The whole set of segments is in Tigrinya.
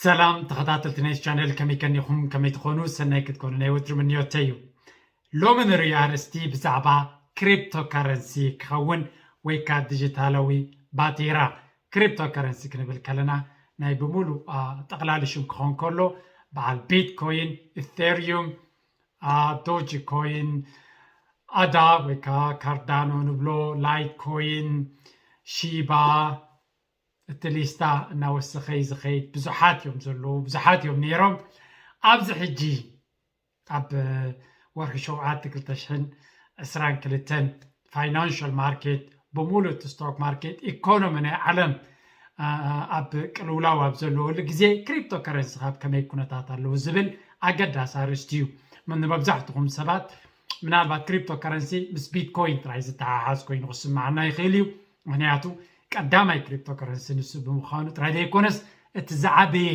ሰላም ተኸታተልቲ ናይዚ ቻነል፣ ከመይ ከኒኹም? ከመይ ትኾኑ? ሰናይ ክትኮኑ ናይ ወትሩ ምንዮተይ እዩ። ሎሚ ንርእዮ ኣርእስቲ ብዛዕባ ክሪፕቶ ከረንሲ ክኸውን ወይ ከዓ ዲጂታላዊ ባጤራ። ክሪፕቶ ከረንሲ ክንብል ከለና ናይ ብምሉእ ጠቕላሊ ሽም ክኾን ከሎ በዓል ቢትኮይን፣ ኢቴሪዩም፣ ዶጂ ኮይን፣ ኣዳ ወይ ከዓ ካርዳኖ ንብሎ፣ ላይት ኮይን፣ ሺባ፣ እቲ ሊስታ እናወሰኸ እዩ ዝኸይድ። ብዙሓት እዮም ዘለዉ፣ ብዙሓት እዮም ነይሮም። ኣብዚ ሕጂ ኣብ ወርሒ ሸውዓተ ክልተ ሽሕን ዕስራን ክልተን ፋይናንሻል ማርኬት ብምሉእ እቲ ስቶክ ማርኬት ኢኮኖሚ ናይ ዓለም ኣብ ቅልውላው ኣብ ዘለወሉ ግዜ ክሪፕቶ ከረንሲ ካብ ከመይ ኩነታት ኣለዉ ዝብል ኣገዳሲ ኣርእስቲ እዩ። ንመብዛሕትኹም ሰባት ምናልባት ክሪፕቶ ከረንሲ ምስ ቢትኮይን ጥራይ ዝተሓሓዝ ኮይኑ ክስምዓና ይኽእል እዩ። ምክንያቱ ቀዳማይ ክሪፕቶ ከረንሲ ንሱ ብምዃኑ ጥራይ ዘይኮነስ እቲ ዝዓበየ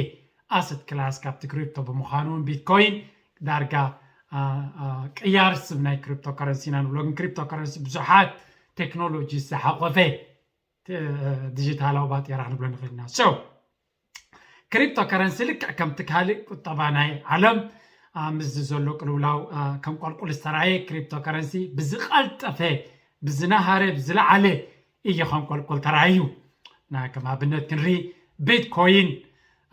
ኣሰት ክላስ ካብቲ ክሪፕቶ ብምዃኑ እውን ቢትኮይን ዳርጋ ቅያር ስም ናይ ክሪፕቶ ከረንሲ ኢና ንብሎ። ግን ክሪፕቶ ከረንሲ ብዙሓት ቴክኖሎጂ ዝሓቆፈ ዲጂታላዊ ባጤራ ክንብሎ ንኽእል ኢና። So ክሪፕቶ ከረንሲ ልክዕ ከምቲ ካልእ ቁጠባ ናይ ዓለም ምስዚ ዘሎ ቅልውላው ከም ቆልቁል ዝተረኣየ ክሪፕቶ ከረንሲ ብዝቐልጠፈ ብዝነሃረ ብዝለዓለ እዩ ከም ቆልቁል ተረኣዩ። ከም ኣብነት ክንርኢ ቢትኮይን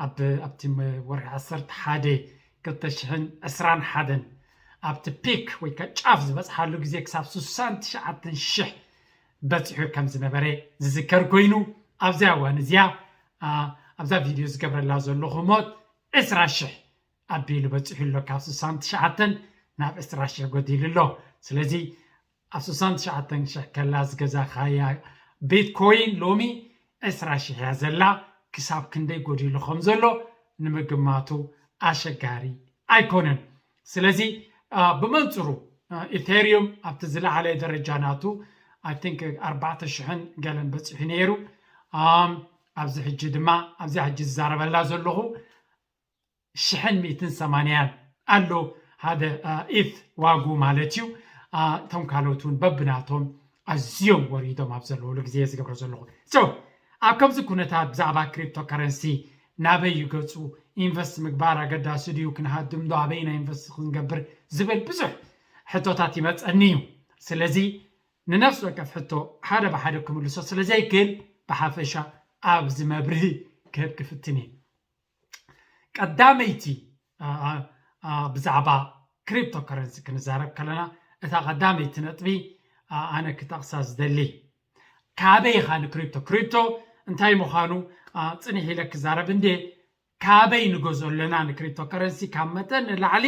ኣብቲ ወርሒ ዓሰርተ ሓደ ክልተ ሽሕን ዕስራን ሓደን ኣብቲ ፒክ ወይ ከዓ ጫፍ ዝበፅሓሉ ግዜ ክሳብ ስሳን ትሽዓተን ሽሕ በፂሑ ከም ዝነበረ ዝዝከር ኮይኑ ኣብዚኣ እዋን እዚኣ ኣብዛ ቪድዮ ዝገብረላ ዘለኹ ሞት ዕስራ ሽሕ ኣቢሉ በፂሑ ኣሎ። ካብ ስሳን ትሽዓተን ናብ ዕስራ ሽሕ ጎዲሉ ኣሎ። ስለዚ ኣብ ስሳን ትሽዓተን ሽሕ ከላ ዝገዛኻያ ቢትኮይን ሎሚ ዕስራ ሽሕ እያ ዘላ። ክሳብ ክንደይ ጎዲሉ ከም ዘሎ ንምግማቱ ኣሸጋሪ ኣይኮነን። ስለዚ ብመንፅሩ ኢቴሪዩም ኣብቲ ዝለዓለ ደረጃ ናቱ I think ኣርባዕተ ሽሕን ገለን በፂሑ ነይሩ። ኣብዚ ሕጂ ድማ ኣብዚኣ ሕጂ ዝዛረበላ ዘለኹ ሽሕን ሚእትን ሰማንያን ኣሎ ሓደ ኢት ዋጉ ማለት እዩ። እቶም ካልኦት እውን በብናቶም ኣዝዮም ወሪዶም ኣብ ዘለውሉ ግዜ ዝገብሮ ዘለኹ። So ኣብ ከምዚ ኩነታት ብዛዕባ ክሪፕቶ ከረንሲ ናበይ እዩ ገፁ? ኢንቨስት ምግባር ኣገዳሲ ድዩ? ክንሃድም ዶ? ኣበይና ኢንቨስት ክንገብር? ዝብል ብዙሕ ሕቶታት ይመፀኒ እዩ። ስለዚ ንነፍሲ ወከፍ ሕቶ ሓደ ብሓደ ክምልሶ ስለዘይክእል ብሓፈሻ ኣብዚ መብርሂ ክህብ ክፍትን እየ። ቀዳመይቲ ብዛዕባ ክሪፕቶ ከረንሲ ክንዛረብ ከለና እታ ቀዳመይቲ ነጥቢ ኣነ ክጠቕሳ ዝደሊ ካበይ ኢኻ ንክሪፕቶ ክሪፕቶ እንታይ ምዃኑ ፅንሕ ኢለ ክዛረብ እንዴ ካበይ ንገዞ ኣለና ንክሪፕቶ ከረንሲ ካብ መጠን ንላዕሊ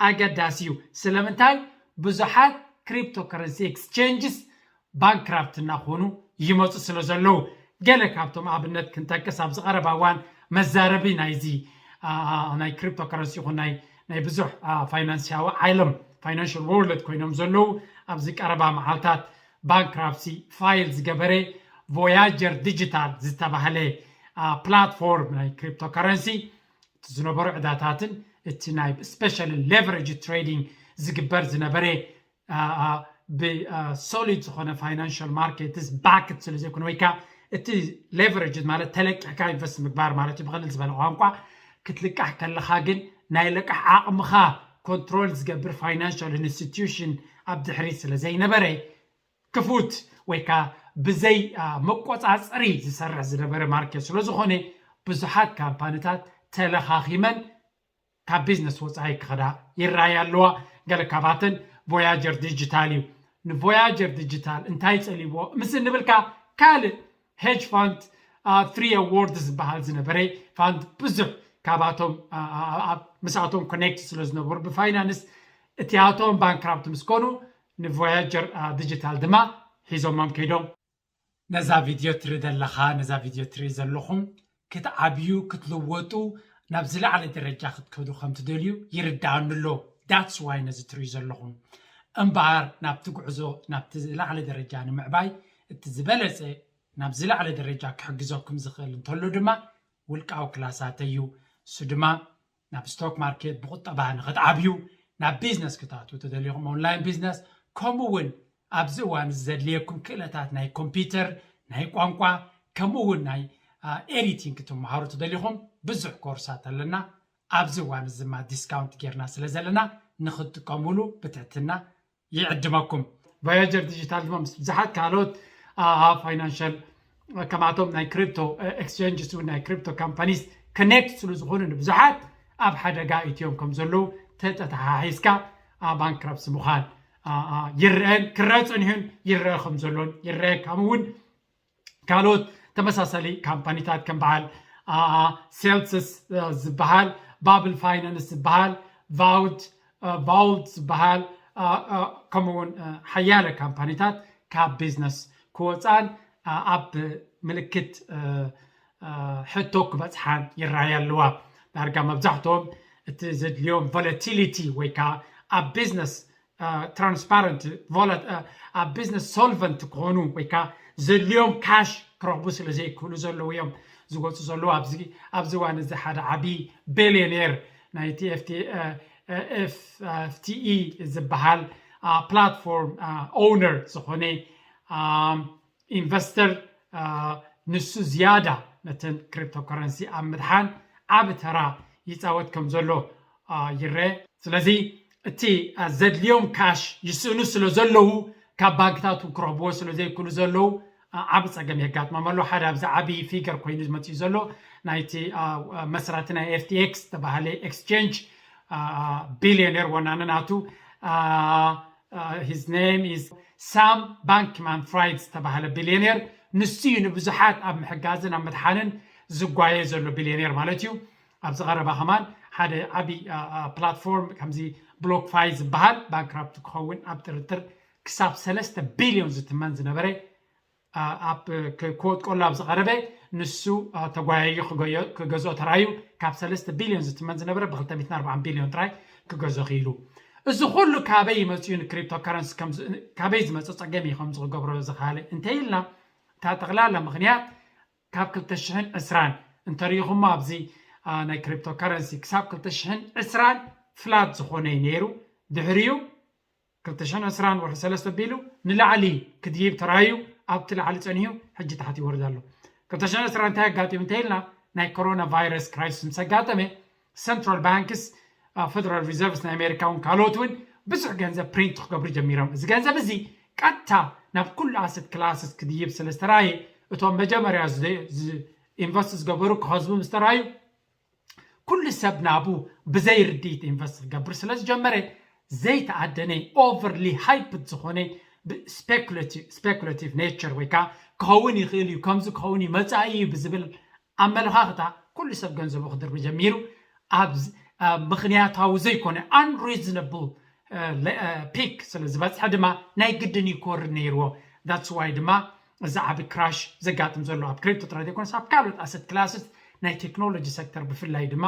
ኣገዳሲ እዩ። ስለምንታይ ብዙሓት ክሪፕቶ ከረንሲ ኤክስቼንጅስ ባንክራፕት እናኾኑ ይመፁ ስለ ዘለዉ ገለ ካብቶም ኣብነት ክንጠቅስ ኣብዚ ቀረባ እዋን መዛረቢ ናይዚ ናይ ክሪፕቶ ከረንሲ ይኹን ናይ ብዙሕ ፋይናንስያዊ ዓለም ፋይናንሽል ወርልድ ኮይኖም ዘለዉ ኣብዚ ቀረባ መዓልታት ባንክራፕሲ ፋይል ዝገበረ ቮያጀር ዲጂታል ዝተባህለ ፕላትፎርም ናይ ክሪፕቶ ከረንሲ እቲ ዝነበሩ ዕዳታትን እቲ ናይ ስፔሻሊ ሌቨሬጅ ትሬዲንግ ዝግበር ዝነበረ ብሶሊድ ዝኾነ ፋይናንሽል ማርኬትስ ባክድ ስለ ዘይኮነ ወይ ከዓ እቲ ሌቨሬጅ ማለት ተለቂሕካ ኢንቨስት ምግባር ማለት እዩ ብቐልል ዝበለ ቋንቋ ክትልቃሕ ከለኻ ግን ናይ ልቃሕ ዓቕምኻ ኮንትሮል ዝገብር ፋይናንሽል ኢንስቲትዩሽን ኣብ ድሕሪት ስለ ዘይነበረ ክፉት ወይ ከዓ ብዘይ መቆፃፀሪ ዝሰርሕ ዝነበረ ማርኬት ስለ ዝኾነ ብዙሓት ካምፓኒታት ተለኻኺመን ካብ ቢዝነስ ወፃኢ ክኸዳ ይረኣያ ኣለዋ። ገለ ካባተን ቮያጀር ዲጂታል እዩ። ንቮያጀር ዲጂታል እንታይ ፀሊብዎ ምስ እንብልካ ካልእ ሄጅ ፋንድ ትሪ ኣዋርድ ዝበሃል ዝነበረ ፋንድ ብዙሕ ካባቶም ምስኣቶም ኮኔክት ስለ ዝነበሩ ብፋይናንስ እቲኣቶም ባንክራፕት ምስ ኮኑ ንቮያጀር ዲጂታል ድማ ሒዞሞም ከይዶም። ነዛ ቪድዮ ትርኢ ዘለኻ ነዛ ቪድዮ ትርኢ ዘለኹም ክትዓብዩ ክትልወጡ ናብ ዝለዓለ ደረጃ ክትከዱ ከም ትደልዩ ይርድኣኒ ኣሎ። That's why ነዚ ትርእዩ ዘለኹም እምበኣር ናብቲ ጉዕዞ ናብቲ ዝለዓለ ደረጃ ንምዕባይ እቲ ዝበለፀ ናብ ዝለዓለ ደረጃ ክሕግዘኩም ዝኽእል እንተሎ ድማ ውልቃዊ ክላሳተይ እዩ። እሱ ድማ ናብ ስቶክ ማርኬት ብቁጠባ ንክትዓብዩ ናብ ቢዝነስ ክትኣትዉ ተደሊኹም ኦንላይን ቢዝነስ ከምኡ እውን ኣብዚ እዋን እዚ ዘድልየኩም ክእለታት ናይ ኮምፒውተር ናይ ቋንቋ ከምኡ እውን ናይ ኤዲቲንግ ክትመሃሩ ትደሊኹም ብዙሕ ኮርሳት ኣለና። ኣብዚ እዋን እዚ ድማ ዲስካውንት ጌርና ስለ ዘለና ንክትጥቀሙሉ ብትሕትና ይዕድመኩም። ቫያጀር ዲጂታል ድማ ምስ ብዙሓት ካልኦት ፋይናንሻል ከማቶም ናይ ክሪፕቶ ኤክስቼንጅስ እውን ናይ ክሪፕቶ ካምፓኒስ ኮኔክት ስሉ ዝኾኑ ንብዙሓት ኣብ ሓደጋ እትዮም ከም ዘለዉ ተተሓሒዝካ ባንክራፕሲ ምዃን ይረአን ክረአ ፀኒሑን ይረአ ከም ዘሎን ይረአ። ከምኡ እውን ካልኦት ተመሳሳሊ ካምፓኒታት ከም በዓል ሴልስስ ዝበሃል፣ ባብል ፋይናንስ ዝበሃል፣ ቫውት ቫውልት ዝበሃል ከምኡውን ሓያለ ካምፓኒታት ካብ ቢዝነስ ክወፃን ኣብ ምልክት ሕቶ ክበፅሓን ይረኣያ ኣለዋ። ዳርጋ መብዛሕትኦም እቲ ዘድልዮም ቮለቲሊቲ ወይ ከዓ ኣብ ቢዝነስ ትራንስፓረንት ኣብ ቢዝነስ ሶልቨንት ክኾኑ ወይ ከዓ ዘድልዮም ካሽ ክረኽቡ ስለ ዘይክእሉ ዘለዉ እዮም ዝወፁ ዘለዉ። ኣብዚ እዋን እዚ ሓደ ዓብዪ ቢልዮኔር ናይቲ ኤፍቲኢ ዝበሃል ፕላትፎርም ኦውነር ዝኾነ ኢንቨስተር ንሱ ዝያዳ ነተን ክሪፕቶከረንሲ ኣብ ምድሓን ዓቢ ተራ ይፃወት ከም ዘሎ ይረአ። ስለዚ እቲ ዘድልዮም ካሽ ይስእኑ ስለ ዘለዉ ካብ ባንክታት ክረኽብዎ ስለ ዘይክእሉ ዘለዉ ዓቢ ፀገም የጋጥሞም ኣሎ። ሓደ ኣብዚ ዓቢ ፊገር ኮይኑ ዝመፅኡ ዘሎ ናይቲ መስራቲ ናይ ኤፍቲኤክስ ዝተባሃለ ኤክስቼንጅ ቢልዮኔር ወናኒ ናቱ his name is ሳም ባንክማን ፍራይድ ዝተባሃለ ቢልዮኔር ንሱ እዩ ንብዙሓት ኣብ ምሕጋዝን ኣብ ምድሓንን ዝጓየ ዘሎ ቢልዮኔር ማለት እዩ። ኣብዚ ቀረባ ከማን ሓደ ዓብዪ ፕላትፎርም ከምዚ ብሎክ ፋይ ዝበሃል ባንክራፕት ክኸውን ኣብ ጥርጥር ክሳብ ሰለስተ ቢልዮን ዝትመን ዝነበረ ኣብ ክወጥቀሉ ኣብ ዝቐረበ ንሱ ተጓያዩ ክገዝኦ ተራዩ ካብ ሰለስተ ቢልዮን ዝትመን ዝነበረ ብ ክልተ ሚእትን ኣርባዓን ቢልዮን ጥራይ ክገዝኦ ክኢሉ። እዚ ኩሉ ካበይ ይመፅኡ ንክሪፕቶ ከረንሲ ካበይ ዝመፀ ፀገም እዩ ከምዚ ክገብሮ ዝኽኣለ እንተይልና እታ ጠቕላላ ምኽንያት ካብ ክልተ ሽሕን ዕስራን እንተሪኢኹሞ ኣብዚ ናይ ክሪፕቶ ከረንሲ ክሳብ ክልተ ሽሕን ዕስራን ፍላት ዝኾነ እዩ ነይሩ። ድሕሪኡ ክልተ ሽሕን ዕስራን ወርሒ ሰለስተ ኣቢሉ ንላዕሊ ክድይብ ተራእዩ ኣብቲ ላዕሊ ጸኒሑ ሕጂ ታሕቲ ይወርድ ኣሎ። ክልተ ሽሕን ዕስራን እንታይ ኣጋጢሙ እንተኢልና ናይ ኮሮና ቫይረስ ክራይሲስ ምስ ኣጋጠመ ሰንትራል ባንክስ ፌደራል ሪዘርቭስ ናይ ኣሜሪካ እውን ካልኦት እውን ብዙሕ ገንዘብ ፕሪንት ክገብሩ ጀሚሮም። እዚ ገንዘብ እዚ ቀጥታ ናብ ኩሉ ኣሰት ክላስስ ክድይብ ስለ ዝተራእየ እቶም መጀመርያ ኢንቨስት ዝገበሩ ክኸዝቡ ምስ ተራእዩ ኩሉ ሰብ ናቡ ብዘይ ርድኢት ኢንቨስት ክገብር ስለ ዝጀመረ ዘይተኣደነ ኦቨርሊ ሃይፕድ ዝኾነ ስፔኩሌቲቭ ኔቸር ወይ ከዓ ክኸውን ይኽእል እዩ ከምዚ ክኸውን እዩ መፃኢ እዩ ብዝብል ኣመለኻኽታ ኩሉ ሰብ ገንዘቡ ክድርቢ ጀሚሩ ኣብ ምኽንያታዊ ዘይኮነ unreasonable peak ስለ ዝበፅሐ ድማ ናይ ግድን እዩ ክወርድ ነይርዎ። That's why ድማ እዚ ዓቢ ክራሽ ዘጋጥም ዘሎ ኣብ ክሪፕቶ ጥራይ ዘይኮነስ ኣብ ካልኦት ኣሰት ክላስስ ናይ ቴክኖሎጂ ሴክተር ብፍላይ ድማ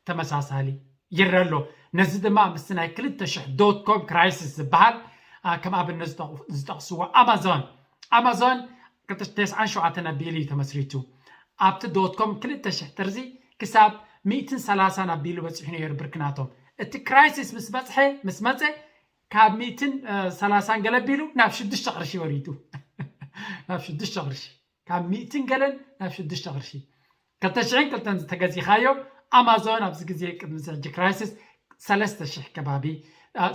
ተመሳሳሊ ይረአ ኣሎ። ነዚ ድማ ምስቲ ናይ ክልተ ሽሕ ዶት ኮም ክራይሲስ ዝበሃል ከም ኣብነት ዝጠቕስዎ ኣማዞን ኣማዞን ክልተ ሽሕን ሸውዓተን ኣቢሉ እዩ ተመስሪቱ። ኣብቲ ዶት ኮም ክልተ ሽሕ ጥርዚ ክሳብ ሚእትን ሰላሳን ኣቢሉ በፂሑ ነይሩ ብርኪ ናቶም። እቲ ክራይሲስ ምስ በፅሐ ምስ መፀ ካብ ሚእትን ሰላሳን ገለ ኣቢሉ ናብ ሽዱሽተ ቅርሺ ወሪዱ ናብ ሽዱሽተ ቅርሺ ካብ ሚእትን ገለን ናብ ሽዱሽተ ቅርሺ ክልተ ሽሕን ክልተን ዝተገዚኻዮ ኣማዞን ኣብዚ ግዜ ቅድሚ ሕጂ ክራይሲስ ሰለስተ ሽሕ ከባቢ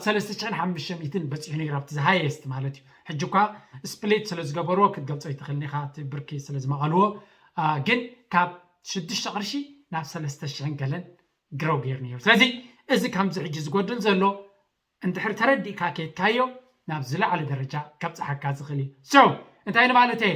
ሰለስተ ሽሕን ሓሙሽተ ሚእትን በፂሑ ነይሩ ኣብቲ ዝሃየስት ማለት እዩ። ሕጂ እኳ ስፕሊት ስለ ዝገበርዎ ክትገልፆ ይትኽእልኒ ኢኻ እቲ ብርኪ ስለ ዝመቐልዎ ግን ካብ ሽዱሽተ ቅርሺ ናብ ሰለስተ ሽሕን ገለን ግረው ገይሩ ነይሩ። ስለዚ እዚ ከምዚ ሕጂ ዝጎድል ዘሎ እንድሕር ተረዲእካ ከይድካዮ ናብ ዝለዓለ ደረጃ ከብፅሓካ ዝኽእል እዩ። So እንታይ ንማለት እየ?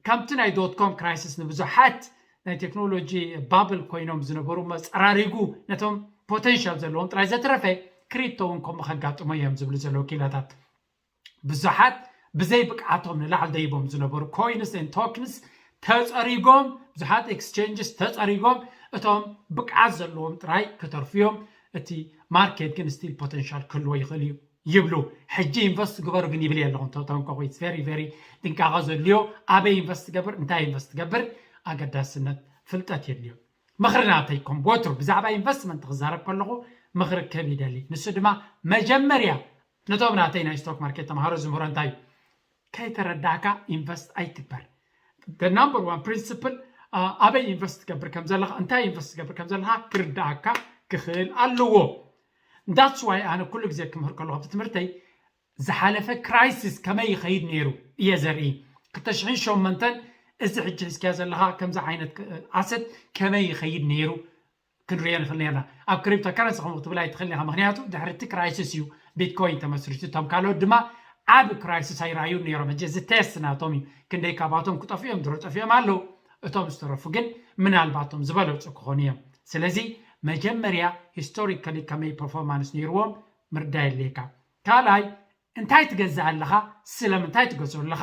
ከምቲ ናይ ዶት ኮም ክራይሲስ ንብዙሓት ናይ ቴክኖሎጂ ባብል ኮይኖም ዝነበሩ መፀራሪጉ ነቶም ፖቴንሻል ዘለዎም ጥራይ ዘትረፈ ክሪፕቶ እውን ከምኡ ከጋጥሞ እዮም ዝብሉ ዘለዉ ኪላታት ብዙሓት ብዘይ ብቅዓቶም ንላዕሊ ደይቦም ዝነበሩ ኮይንስ ን ቶክንስ ተፀሪጎም ብዙሓት ኤክስቼንጅስ ተፀሪጎም እቶም ብቅዓት ዘለዎም ጥራይ ክተርፉ እዮም። እቲ ማርኬት ግን ስቲል ፖቴንሻል ክህልዎ ይኽእል እዩ ይብሉ። ሕጂ ኢንቨስት ግበሩ ግን ይብል የለኹም ተጠንቀቑ። It's very very ጥንቃቐ ዘድልዮ ኣበይ ኢንቨስት ትገብር እንታይ ኢንቨስት ትገብር ኣገዳስነት ፍልጠት የድልዮ። ምኽሪ ናተይ ከም ወትሩ ብዛዕባ ኢንቨስትመንት ክዛረብ ከለኹ ምኽሪ ክህብ ይደሊ። ንሱ ድማ መጀመርያ ነቶም ናተይ ናይ ስቶክ ማርኬት ተምሃሮ ዝምህሮ እንታይ እዩ? ከይተረዳእካ ኢንቨስት ኣይትግበር። The number one principle ኣበይ ኢንቨስት ትገብር ከም ዘለኻ እንታይ ኢንቨስት ትገብር ከም ዘለኻ ክርዳእካ ክኽእል ኣለዎ። That's why ኣነ ኩሉ ግዜ ክምህር ከለኹ ኣብቲ ትምህርተይ ዝሓለፈ ክራይሲስ ከመይ ይኸይድ ነይሩ እየ ዘርኢ። ክልተ ሽሕን ሸሞንተን እዚ ሕጂ ሒዝካዮ ዘለኻ ከምዚ ዓይነት ኣሰት ከመይ ይኸይድ ነይሩ ክንሪኦ ንኽእል ነርና። ኣብ ክሪፕቶ ከረንሲ ከምኡ ክትብል ኣይትኽእልን ኢኻ። ምክንያቱ ድሕሪ እቲ ክራይሲስ እዩ ቢትኮይን ተመስሪቱ። እቶም ካልኦት ድማ ዓብ ክራይሲስ ኣይረኣዩን ነይሮም። ሕጂ እዚ ቴስት ናቶም እዩ። ክንደይ ካባቶም ክጠፍኡ እዮም ድሮ ጠፊኦም ኣለዉ። እቶም ዝተረፉ ግን ምናልባቶም ዝበለፁ ክኾኑ እዮም። ስለዚ መጀመርያ ሂስቶሪካሊ ከመይ ፐርፎርማንስ ነይርዎም ምርዳይ የድልየካ። ካልኣይ እንታይ ትገዝእ ኣለኻ፣ ስለምንታይ ትገዝኦ ኣለኻ፣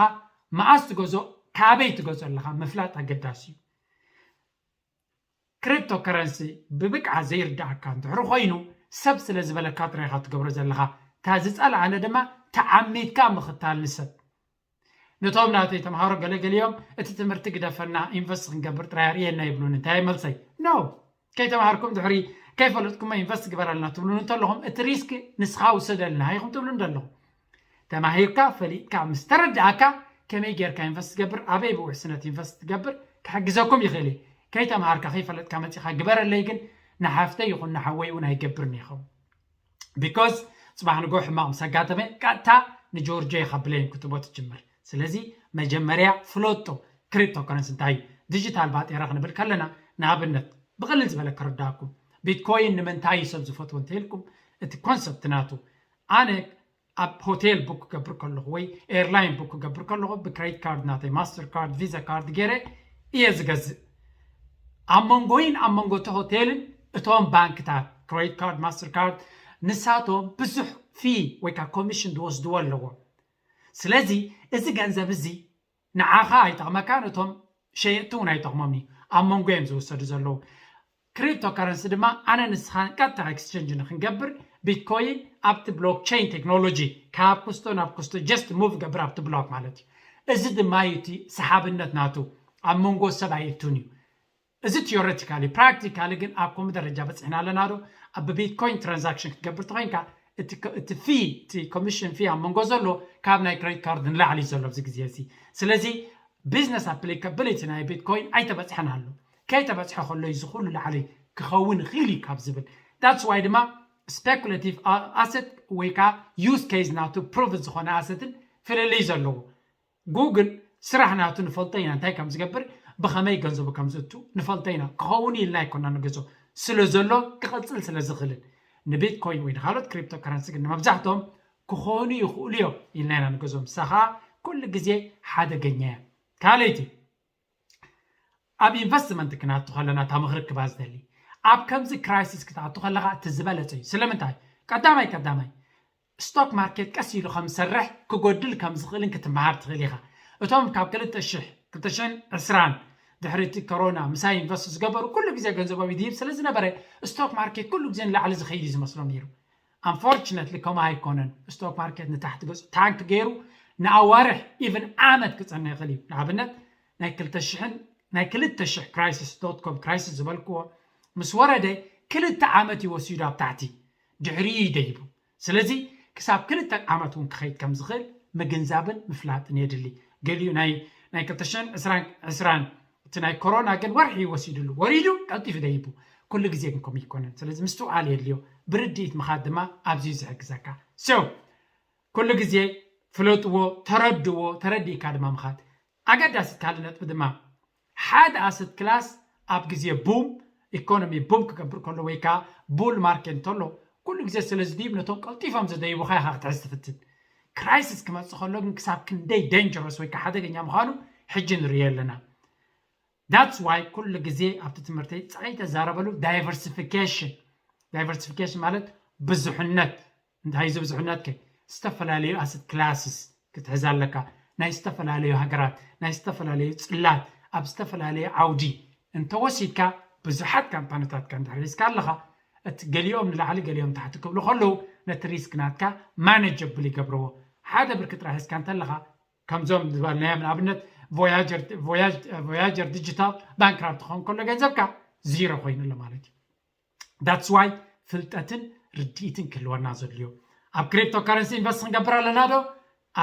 መኣስ ትገዝኦ፣ ካበይ ትገዝኦ ኣለኻ ምፍላጥ ኣገዳሲ እዩ። ክሪፕቶ ከረንሲ ብብቅዓት ዘይርዳእካ እንድሕሪ ኮይኑ ሰብ ስለ ዝበለካ ጥራይ ኢኻ ትገብሮ ዘለኻ። እታ ዝፀልኣነ ድማ ተዓሚትካ ምኽታል ንሰብ። ነቶም ናተይ ተምሃሮ ገለገሊኦም እቲ ትምህርቲ ግደፈና ኢንቨስት ክንገብር ጥራይ ኣርእየና ይብሉኒ። እንታይ መልሰይ? ኖ። ከይተምሃርኩም ድሕሪ ከይፈለጥኩሞ ኢንቨስት ግበረልና ትብሉኒ እንተለኹም እቲ ሪስክ ንስኻ ውሰደልና ኢኹም ትብሉኒ ዘለኹም። ተማሂርካ ፈሊጥካ ምስ ተረዳእካ ከመይ ጌርካ ኢንቨስት ትገብር ኣበይ ብውሕስነት ኢንቨስት ትገብር ክሕግዘኩም ይኽእል እየ። ከይተምሃርካ ከይፈለጥካ መፂኻ ግበረለይ ግን ንሓፍተይ ይኹን ንሓወይ እውን ኣይገብርን ይኸውን። ቢኮዝ ፅባሕ ንጎ ሕማቕ ምስ ኣጋጠመ ቀጥታ ንጆርጆ ኢኻ ብሌም ክትቦ ትጅምር። ስለዚ መጀመርያ ፍለጦ ክሪፕቶ ከረንሲ እንታይ እዩ? ዲጂታል ባጤራ ክንብል ከለና ንኣብነት ብቕልል ዝበለ ክርዳእኩም ቢትኮይን ንምንታይ እዩ ሰብ ዝፈትዎ እንተኢልኩም እቲ ኮንሰፕት ናቱ ኣነ ኣብ ሆቴል ቡክ ክገብር ከለኹ ወይ ኤርላይን ቡክ ክገብር ከለኹ ብክሬዲት ካርድ ናተይ ማስተር ካርድ ቪዛ ካርድ ገይረ እየ ዝገዝእ። ኣብ መንጎይን ኣብ መንጎ እቲ ሆቴልን እቶም ባንክታት ክሬዲት ካርድ ማስተር ካርድ ንሳቶም ብዙሕ ፊ ወይ ከዓ ኮሚሽን ዝወስድዎ ኣለዎም። ስለዚ እዚ ገንዘብ እዚ ንዓኻ ኣይጠቕመካን እቶም ሸየጥቲ እውን ኣይጠቕሞም እዩ። ኣብ መንጎ እዮም ዝውሰዱ ዘለዉ። ክሪፕቶ ከረንሲ ድማ ኣነ ንስኻን ቀጥታ ኤክስቸንጅ ንክንገብር ቢትኮይን ኣብቲ ብሎክቸይን ቴክኖሎጂ ካብ ክስቶ ናብ ክስቶ ጀስት ሙቭ ገብር ኣብቲ ብሎክ ማለት እዩ። እዚ ድማ እዩ እቲ ሰሓብነት ናቱ ኣብ መንጎ ሰብ ኣይእቱን እዩ። እዚ ቲዮሬቲካሊ ፕራክቲካሊ ግን ኣብ ከምኡ ደረጃ በፂሕና ኣለና ዶ? ኣብ ብቢትኮይን ትራንዛክሽን ክትገብር ተኮይንካ እቲ ፊ እቲ ኮሚሽን ፊ ኣብ መንጎ ዘሎ ካብ ናይ ክሬዲት ካርድ ንላዕሊ እዩ ዘሎ ኣብዚ ግዜ እዚ። ስለዚ ቢዝነስ ኣፕሊካብሊቲ ናይ ቢትኮይን ኣይተበፅሐን ኣሎ። ከይተበፅሐ ከሎ እዩ ዝኩሉ ላዕሊ ክኸውን ይኽእል እዩ ካብ ዝብል that's why ድማ ስፔኩሌቲቭ ኣሰት ወይ ከዓ ዩዝ ኬዝ ናቱ ፕሩቭ ዝኾነ ኣሰትን ፍልልይ ዘለዎ ጉግል ስራሕ ናቱ ንፈልጦ ኢና እንታይ ከም ዝገብር ብኸመይ ገንዘቡ ከም ዝእቱ ንፈልጦ ኢና ክኸውን ኢልና ኣይኮና ንገዞ ስለ ዘሎ ክቐፅል ስለ ዝኽእልን ንቢትኮይን ወይ ንካልኦት ክሪፕቶ ከረንሲ ግን ንመብዛሕትኦም ክኾኑ ይኽእሉ እዮም ኢልና ኢና ንገዞ ምሳኻ ኩሉ ግዜ ሓደገኛ እያ ካልይቲ ኣብ ኢንቨስትመንት ክነኣቱ ከለና እታ ምኽሪ ክባ ዝደሊ ኣብ ከምዚ ክራይሲስ ክትኣቱ ከለኻ እቲ ዝበለፀ እዩ ስለምንታይ ቀዳማይ ቀዳማይ ስቶክ ማርኬት ቀስ ኢሉ ከም ዝሰርሕ ክጎድል ከም ዝኽእልን ክትመሃር ትኽእል ኢኻ። እቶም ካብ ክልተ ሽሕ ክልተ ሽሕን ዕስራን ድሕሪ እቲ ኮሮና ምሳይ ኢንቨስት ዝገበሩ ኩሉ ግዜ ገንዘቦም ይድይብ ስለ ዝነበረ ስቶክ ማርኬት ኩሉ ግዜ ንላዕሊ ዝኸይድ እዩ ዝመስሎም ነይሩ። Unfortunately ከምኡ ኣይኮነን። ስቶክ ማርኬት ንታሕቲ ገፁ ታንክ ገይሩ ንኣዋርሕ ኢቭን ዓመት ክፀንሕ ይኽእል እዩ። ንኣብነት ናይ ክልተ ሽሕን ናይ ክልተ ሽሕ ክራይሲስ ዶት ኮም ክራይሲስ ዝበልክዎ ምስ ወረደ ክልተ ዓመት እዩ ወሲዱ ኣብ ታሕቲ ድሕሪኡ ይደይቡ። ስለዚ ክሳብ ክልተ ዓመት እውን ክኸይድ ከም ዝኽእል ምግንዛብን ምፍላጥን የድሊ። ገሊኡ ናይ ናይ ክልተ ሽሕን ዕስራን ዕስራን እቲ ናይ ኮሮና ግን ወርሒ እዩ ወሲድሉ ወሪዱ ቀልጢፉ ደይቡ። ኩሉ ግዜ ግን ከምኡ ይኮነን። ስለዚ ምስትውዓል የድልዮ። ብርድኢት ምኻድ ድማ ኣብዚ እዩ ዝሕግዘካ። So ኩሉ ግዜ ፍለጥዎ፣ ተረድዎ፣ ተረዲእካ ድማ ምኻድ። ኣገዳሲት ካልእ ነጥቢ ድማ ሓደ ኣሰት ክላስ ኣብ ግዜ ቡም ኢኮኖሚ ቡም ክገብር ከሎ ወይ ከዓ ቡል ማርኬት እንተሎ ኩሉ ግዜ ስለ ዝድይብ ነቶም ቀልጢፎም ዝደይቡኻ ኢኻ ክትሕዝ ትፍትን። ክራይሲስ ክመፅእ ከሎ ግን ክሳብ ክንደይ ደንጀረስ ወይ ከዓ ሓደገኛ ምዃኑ ሕጂ ንርእዮ ኣለና። That's why ኩሉ ግዜ ኣብቲ ትምህርተይ ፀቐይ ተዛረበሉ ዳይቨርሲፊኬሽን ዳይቨርሲፊኬሽን ማለት ብዙሕነት እንታይ እዚ ብዙሕነት ከ ዝተፈላለዩ ኣሰት ክላስስ ክትሕዝ ኣለካ ናይ ዝተፈላለዩ ሃገራት ናይ ዝተፈላለዩ ፅላት ኣብ ዝተፈላለዩ ዓውዲ እንተወሲድካ ብዙሓት ካምፓኒታት ከ እንድሕር ሒዝካ ኣለኻ እቲ ገሊኦም ንላዕሊ ገሊኦም ታሕቲ ክብሉ ከለዉ ነቲ ሪስክ ናትካ ማነጀብል ይገብርዎ ሓደ ብርኪ ጥራሕ ሒዝካ እንተለኻ ከምዞም ዝበልናዮም ንኣብነት ቮያጀር ዲጂታል ባንክራፕት ክኸውን ከሎ ገንዘብካ ዚሮ ኮይኑ ኣሎ ማለት እዩ that's why ፍልጠትን ርድኢትን ክህልወና ዘድልዮ ኣብ ክሪፕቶ ካረንሲ ኢንቨስት ክንገብር ኣለና ዶ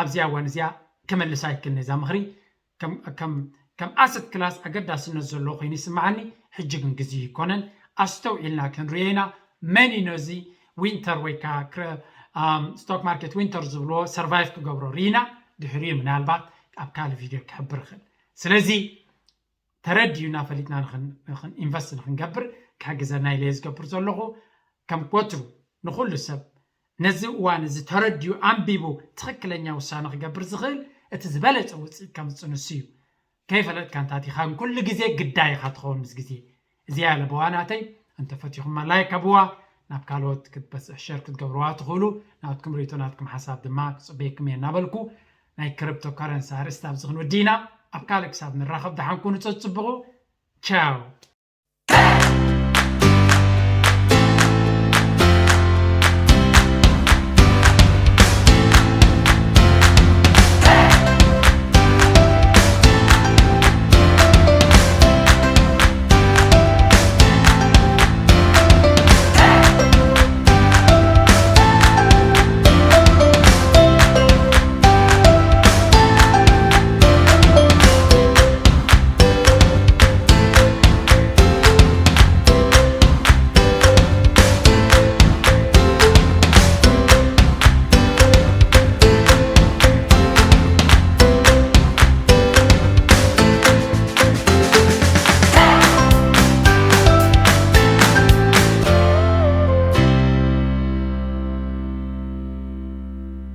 ኣብዚኣ እዋን እዚኣ ክመልሳ ይክልኒ እዛ ምኽሪ ከም ከም asset class ኣገዳስነት ዘለዎ ኮይኑ ይስምዓኒ። ሕጂ ግን ግዜ ይኮነን። ኣስተውዒልና ክንሪኦ ኢና። መን እዩ ነዚ winter ወይ ከዓ stock market winter ዝብልዎ survive ክገብሮ ርኢና ድሕሪኡ ምናልባት ኣብ ካልእ video ክሕብር ይኽእል። ስለዚ ተረዲኡና ፈሊጥና ኢንቨስት ንክንገብር ክሕግዘና ኢለ ዝገብር ዘለኹ። ከም ወትሩ ንኩሉ ሰብ ነዚ እዋን እዚ ተረዲኡ ኣንቢቡ ትኽክለኛ ውሳነ ክገብር ዝኽእል እቲ ዝበለፀ ውፅኢት ከምፅእ ንሱ እዩ። ከይፈለጥካ እንታቲኻ ኩሉ ግዜ ግዳይ ኢኻ ትኸውን ምስ ግዜ። እዚኣ ለበዋ ናተይ። እንተፈቲኹማ ላይክ ኣብዋ፣ ናብ ካልኦት ክትበፅሕ ሸር ክትገብርዋ ትኽእሉ። ናትኩም ርእይቶ ናትኩም ሓሳብ ድማ ክፅበየኩም እየ እናበልኩ ናይ cryptocurrency ኣርእስቲ ኣብዚ ክንውዲ ኢና። ኣብ ካልእ ክሳብ ንራኸብ ደሓን ኩኑ። ፀፅብቑ። ቻው።